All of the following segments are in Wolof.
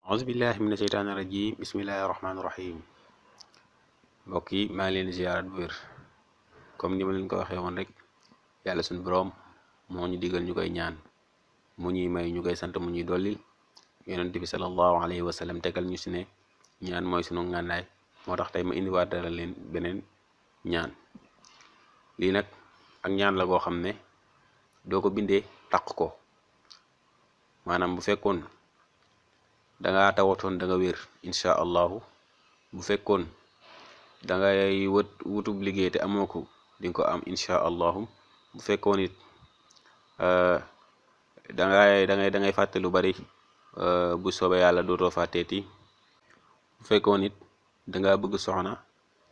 auzubillahi mina sheytaani rajim bismillahi rahmaani rahim mbokk yi maa ngi leen di ziyaaraat bu wér comme ni ma leen ko waxee woon rek yàlla suñu boroom moo ñu digal ñu koy ñaan mu ñuy may ñu koy sant mu ñuy dollil yonent bi sallallahu alayhi wa sallam tegal ñu si ne ñaan mooy sunu ngànnaay moo tax tey ma indiwaat dara leen beneen ñaan lii nag ak ñaan la goo xam ne doo ko bindee taq ko maanaam bu fekkoon danga tawatoon da nga wér incha allahu bu fekkoon dangay wutub liggéey te amoo ko di nga ko am incha allahu bu fekkoon it dangay fàtte lu bari bu soobee yàlla dootoo fàtteeti bu fekkoon it danga bëgg soxna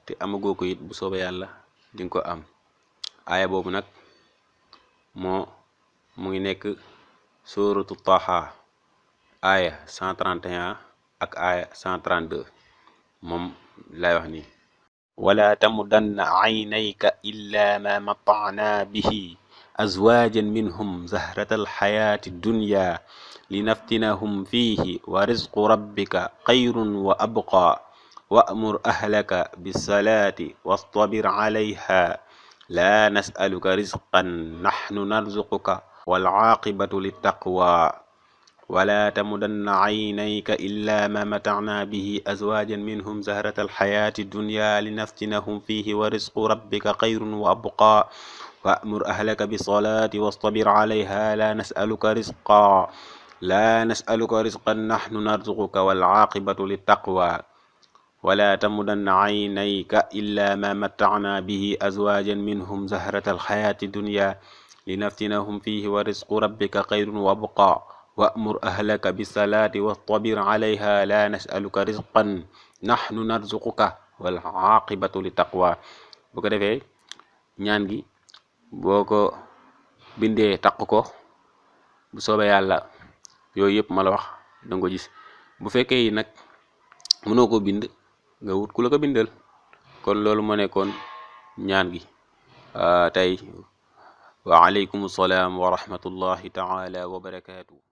te amagoo ko it bu soobee yàlla di nga ko am aaya boobu nag mu ngi nekk suuratu Taaha aaya 131 ak aaya 132 moom lay wax ni wala tamudanna aynayka illa ma mata'na bihi azwajan minhum zahrata alxayati dunya linaftinahum fihi wa rizqu rabbika xayrun wa abqa wa'mur ahlaka bisalati wastabir alayha la nas'aluka rizqan nahnu narzuquka wal aqibatu littaqwa wala tamudanna aynayka illa ma mata'na bihi azwajan minhum zahrata alxayati dunya linaftinahum fihi wa rizqu rabbika xayrun wa abqa wa'mur ahlaka bisalati wastabir alayha la nas'aluka rizqan nahnu narzuquka wal aqibatu littaqwa wala tamudanna aynayka illa ma mata'na bihi azwajan minhum zahrata alxayati dunya linaftinahum fihi wa rizqu rabbika xayrun wa abqa wa'mur ahlaka bisalaati wastabir alayha la nas'aluka rizqan nahnu narzuquka wal aqibatu li taqwa bu ko defee ñaan gi boo ko bindee taq ko bu soobee yàlla yooyu yëpp ma la wax danga ko gis bu fekkee yi nag mënoo ko bind nga wut ku la ko bindal kon loolu moo nekkoon ñaan gi tey wa aleykum salaam wa rahmatullahi taala wa barakaatu